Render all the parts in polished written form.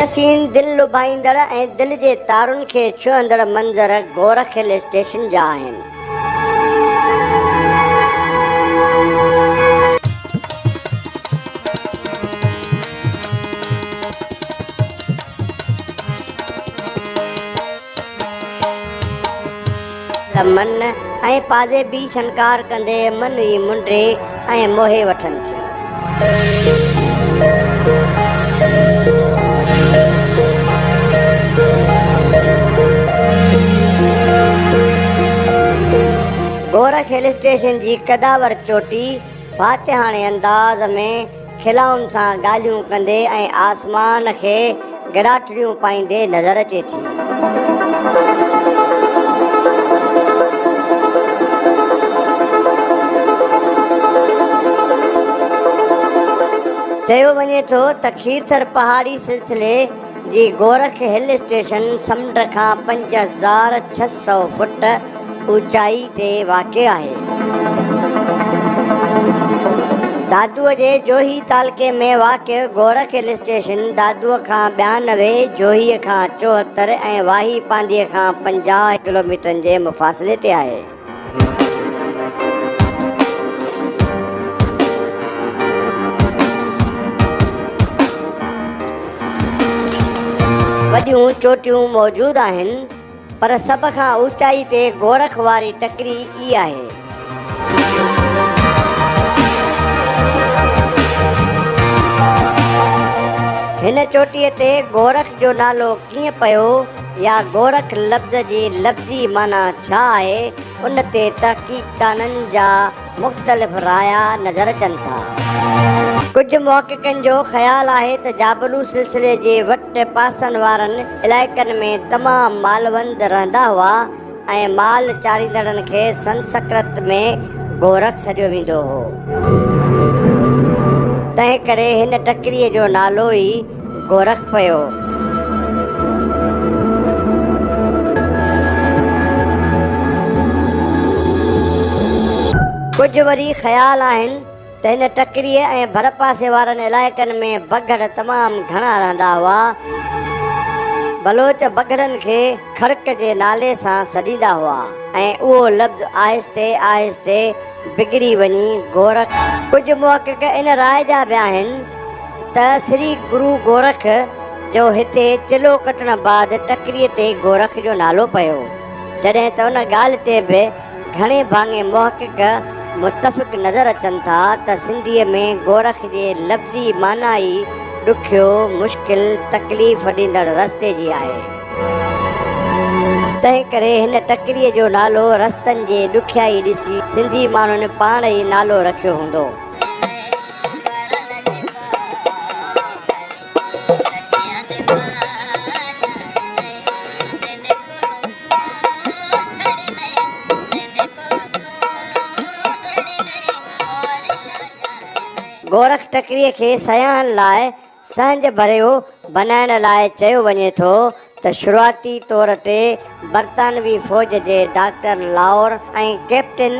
حسين دل لڀائيندڙ ۽ دل جي تارن کي ڇهندڙ منظر گورک هل اسٽيشن جا آهن. من ۽ پازيبي ڇنڪار ڪندي من ئي منڊي ۽ موهي وٺن ٿيون. گورک هل اسٽيشن جي قداور چوٽي فاتحاڻي انداز ۾ خلائن سان ڳالهيون ڪندي ۽ آسمان کي ڳراٽڙيون پائيندي نظر اچي ٿي. چيو وڃي ٿو ته کيرٿر پهاڙي سلسلي جي گورک هل اسٽيشن سمنڊ کان 5600 فٽ اوچائي تي واقع آهي. دادوء جي جوهي تعلقي ۾ واقع گورک هل اسٽيشن دادوء کان 92، جوهيء کان 74 ۽ واهي پانڌيء کان 50 ڪلوميٽرن جي مفاصلي تي آهي. وڏيون چوٽيون موجود آهن. پر سڀ کان اوچائي تي گورک واري ٽڪري ئي آهي. هن چوٽيء تي گورک جو نالو ڪيئن پيو يا گورک لفظ جي لفظي معنيٰ ڇا آهي، ان تي تحقيقدانن جا مختلف رايا نظر اچن ٿا. ڪجهه محققن جو خيال آهي ته جابلو سلسلي جي وٽ پاسن وارن علائقن ۾ تمام مالوند رهندا هئا ۽ مال چاريندڙن کي سنسڪرت ۾ گورک سڏيو ويندو هو. تنهنڪري هن ٽڪريء جو نالو ئي گورک پيو. ڪجهه وري خيال آهن ته هن ٽڪريء ۽ ڀرپاسي وارن علائقن ۾ بگهڙ تمام گهڻا رهندا هئا. بلوچ بگهڙن کي کڙڪ جي نالي سان سڏيندا هئا ۽ اهو لفظ آهستي آهستي بگڙي وڃي گورک. ڪجهه محقق ان راء جا به آهن ته سري گرو گورک جو هتي چلو ڪٽڻ بعد ٽڪريء تي گورک جو نالو پيو، جڏهن ته ان ڳالهه تي به گهڻي ڀاڱي محقق متفق نظر اچن ٿا ته سنڌيء ۾ گورک جي لفظي معنيٰ ئي ڏکيو، مشڪل، تڪليف ڏيندڙ رستي جي آهي. تنهنڪري هن ٽڪريء جو نالو رستن جي ڏکيائي ڏسي سنڌي ماڻهن پاڻ ئي نالو رکيو هوندو. گورک ٽڪريء کي سياحن لاء سهنج ڀريو بنائڻ لاء چيو وڃي ٿو ته شروعاتي طور تي برطانوي فوج جي ڊاڪٽر لاور ۽ ڪئپٽن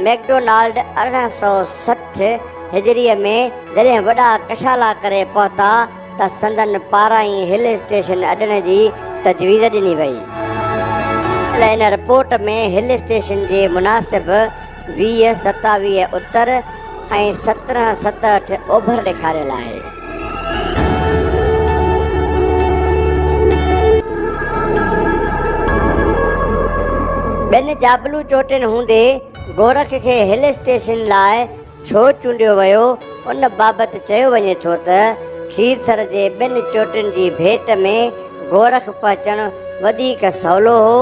ميڪڊونالڊ 1860 هجريء ۾ جڏهن وڏا ڪشالا ڪري پهتا ته سندن پاران ئي هل اسٽيشن اڏڻ جي تجويز ڏني وئي. ان رپورٽ ۾ هل اسٽيشن جي مناسب 20 27 اتر ۽ 17 67 اوڀر ڏيکاريل آهي. ٻين جابلو چوٽين هوندي گورک کي هل اسٽيشن لاء ڇو چونڊيو ويو، ان بابت چيو وڃي ٿو ته کيرٿر جي ٻين چوٽين جي ڀيٽ ۾ گورک پهچڻ وڌيڪ سولو هو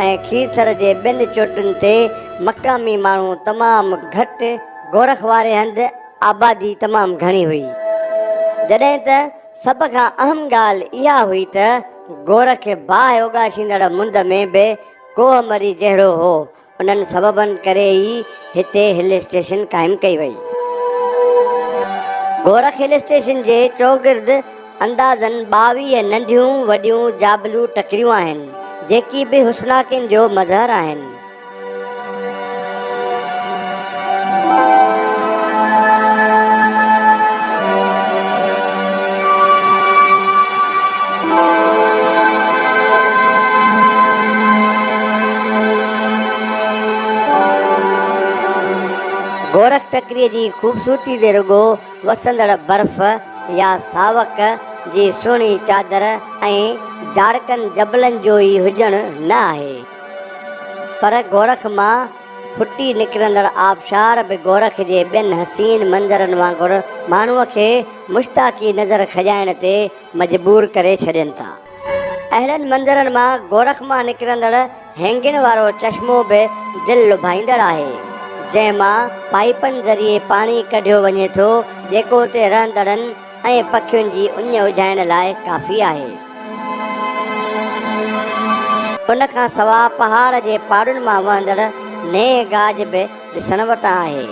۽ کيرٿر جي ٻين چوٽين تي مقامي ماڻهو تمام گهٽ، گورک واري هنڌ آبادي تمام گهڻي هئي. جڏهن ته سڀ کان اهم ڳالهه اها هئي ته گورک باهه اوڳاڇيندڙ مند ۾ به ڪوهه مري جهڙو هو. انهن سببن ڪري ئي هتي هل اسٽيشن قائم ڪئي وئي. گورک هل اسٽيشن جي چوگرد اندازن 22 ننڍيون وڏيون جابلو ٽڪريون آهن، جيڪي به حسناڪين جو مظهر آهن. گورک ٽڪريء جي خوبصورتي تي رڳو وسندڙ برف يا ساوڪ جي سهڻي چادر ۽ جاڙڪن جبلن جو ئي هجڻ نه آهي، پر گورک مان ڦٽي نڪرندڙ آبشار به گورک جي ٻين حسين منظرن وانگر ماڻهوء کي مشتاقي نظر کڄائڻ تي مجبور ڪري ڇڏين ٿا. اهڙن منظرن مان گورک مان نڪرندڙ هينگڻ وارو چشمو به دل لڀائيندڙ آهي، جنهن مان پائيپن ذريعي پاڻي ڪڍيو وڃي ٿو، جيڪو اتي رهندڙن ۽ پکين جي اڃ اجهائڻ لاء ڪافي آهي. ان کان سوا پهاڙ جي پاڙن مان وهندڙ نينهن گاج به ڏسڻ وٽان آهي.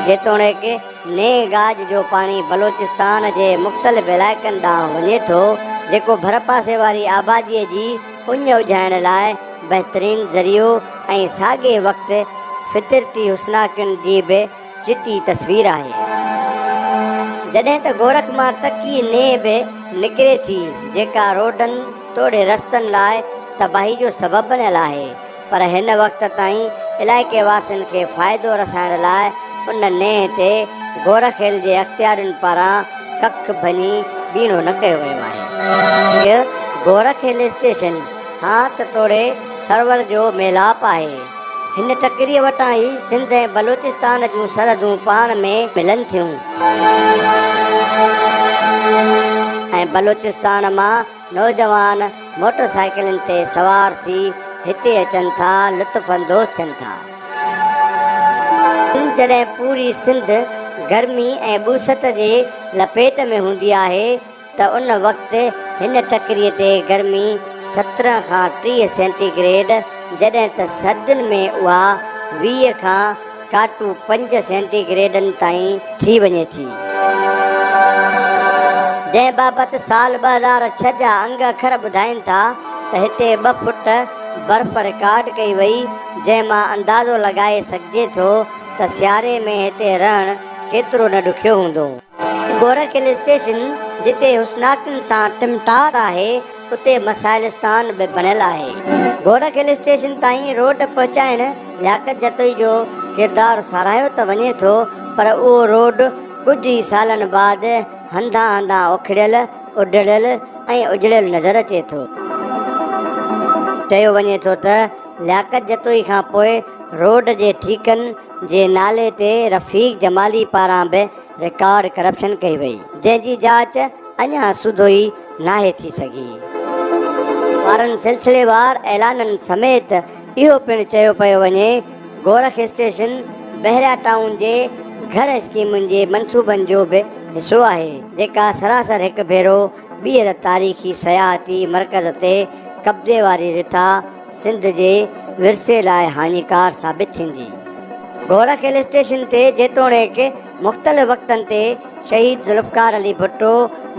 جيتوڻيڪ نئين گاج جو پاڻي بلوچستان جي مختلف علائقن ڏانهن وڃي ٿو، جيڪو ڀرپاسي واري آباديء جي اڃ اجهائڻ لاء بهترين ذريعو ۽ ساڳئي وقت فطرتي حسناڪين جي به چٽي تصوير آهي. جڏهن ته گورک مان تکي نئين به نڪري ٿي، جيڪا روڊن توڙي رستن لاء تباهي جو سبب بڻيل آهي. پر هن وقت تائين علائقي واسين کي فائدو رسائڻ لاء ان نينهن تي گورخيل جي اختيارين پاران ڪک ڀڃي ٻيڻو نه ڪيو ويو آهي. هيء گورخيل اسٽيشن سانت توڙي سرور جو ميلاپ آهي. هن ٽڪريء وٽان ئي سنڌ ۽ بلوچستان جون سرحدون پاڻ ۾ ملن ٿيون ۽ بلوچستان مان نوجوان موٽر سائيڪلن تي سوار ٿي هتي اچن ٿا لطف اندوز ٿين ٿا. جڏهن پوري سنڌ گرمي ۽ ٻوسٽ جي لپيٽ ۾ هوندي آهي ته ان وقت هن ٽڪري تي گرمي 17 کان 30 سينٽي گريڊ جڏهن ته سردين ۾ اها 20 کان ڪاٽو پنج سينٽي گريڊن تائين ٿي وڃي ٿي. جنهن بابت سال 2006 جا انگ اکر ٻڌائين ٿا ته هتي ٻه فٽ برف رڪارڊ ڪئي وئي جنهن مان اندازو لڳائي سگهجي ٿو ته سياري ۾ هتي رهڻ ڪيترو نه ڏکيو هوندو. گورک هل اسٽيشن جتي حسناڪين سان ٽمٽار آهي اتي مسائلستان به بڻيل آهي. گورک هل اسٽيشن تائين روڊ پهچائڻ لياقت جتوئي جو ڪردار ساراهيو ته وڃي ٿو پر اهو روڊ ڪجهه ئي سالن بعد هنڌان هنڌان اکڙيل، اڊڙيل ۽ اجڙيل نظر اچي ٿو. چيو وڃي ٿو ته لياقت جتوئي کان پوء روڊ جي ٺيڪن جي نالي تي رفيق جمالي پاران به رڪارڊ ڪرپشن ڪئي وئي، جنهن جي جاچ اڃا سوڌو ئي ناهي ٿي سگهي. وارن سلسليوار اعلانن سميت اهو پڻ چيو پيو وڃي گورک اسٽيشن بحريا ٽائون جي گهر اسڪيمن جي منصوبن جو به حصو آهي جيڪا سراسر هڪ ڀيرو ٻيهر تاريخي سياحتي مرڪز تي قبضي واري رٿا سنڌ جي ورثي لاء هاڃيڪار ثابت ٿيندي. گورک هل اسٽيشن تي جيتوڻيڪ مختلف وقتن تي شهيد ذوالفقار علي ڀٽو،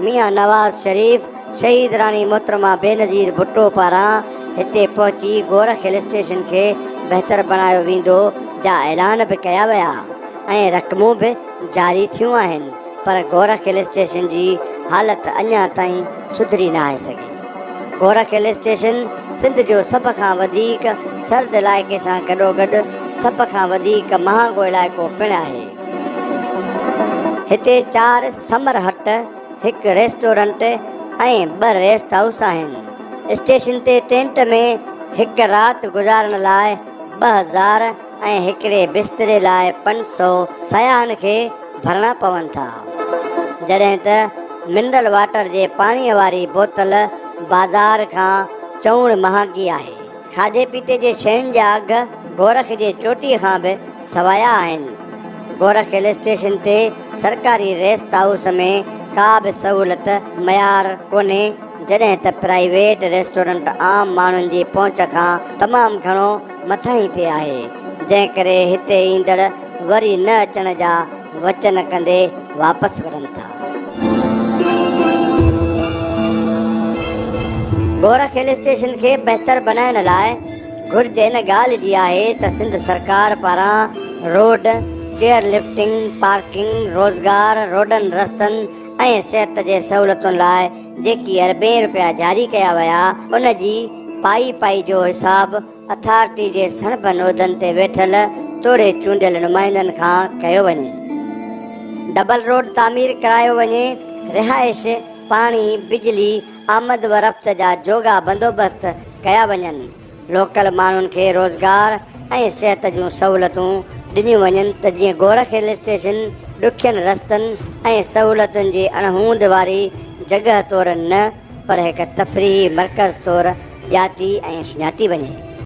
ميان نواز شريف، شهيد راڻي محترمه بينظير ڀٽو پاران هتي پهچي گورک هل اسٽيشن کي بهتر بڻايو ويندو جا اعلان به ڪيا ويا ۽ رقمون به جاري ٿيون آهن پر گورک هل اسٽيشن جي حالت اڃا تائين سڌري ناهي سگهي. گورک هل اسٽيشن سنڌ جو سڀ کان وڌيڪ سرد علائقي سان گڏوگڏ سڀ کان وڌيڪ مهانگو علائقو پڻ آهي. هتي چار سمر هٽ، هڪ ريسٽورنٽ ۽ ٻه ريسٽ هائوس آهن. اسٽيشن تي ٽينٽ ۾ هڪ رات گذارڻ لاء 2000 ۽ هڪڙي بستري لاء 500 سياحن کي ڀرڻا پون ٿا. جڏهن ته منرل واٽر جي پاڻيء واري بوتل بازار کان چئوڻ مهانگي آهي. کاڌي پيتي جي شين جا اگهه گورک جي چوٽيء کان به سوايا آهن. گورک هل اسٽيشن تي سرڪاري ريسٽ هائوس ۾ ڪا به سهولت معيار ڪونهي جڏهن ته پرائيويٽ ريسٽورنٽ عام ماڻهن جي پهچ کان تمام گهڻو مٿانهين تي آهي جنهن ڪري هتي ايندڙ وري نه اچڻ جا وچن ڪندي واپس ورن ٿا. گورک هل اسٽيشن کي بهتر بنائڻ لاء گهرج ان ڳالهه جي آهي ته سنڌ سرڪار پاران روڊ، چيئر لفٽنگ، پارڪنگ، روزگار، روڊن رستن ۽ صحت جي سهولتن لاء جيڪي اربين رپيا جاري ڪيا ويا ان جي پائي پائي جو حساب اٿارٽي جي سڻڀن عهدن تي ويٺل توڙي چونڊيل نمائندن کان ڪيو وڃي. ڊبل روڊ تعمير ڪرايو وڃي، رهائش، پاڻي، بجلي، آمد و رفت جا جوڳا بندوبست ڪيا وڃن. لوڪل ماڻهن کي روزگار ۽ صحت جون سهولتون ڏنيون وڃن ته جيئن گورک هل اسٽيشن ڏکين رستن ۽ سهولتن جي اڻهوند واري جڳهه طور نه پر هڪ تفريحي مرڪز طور ڄاتي ۽ سڃاتي وڃي.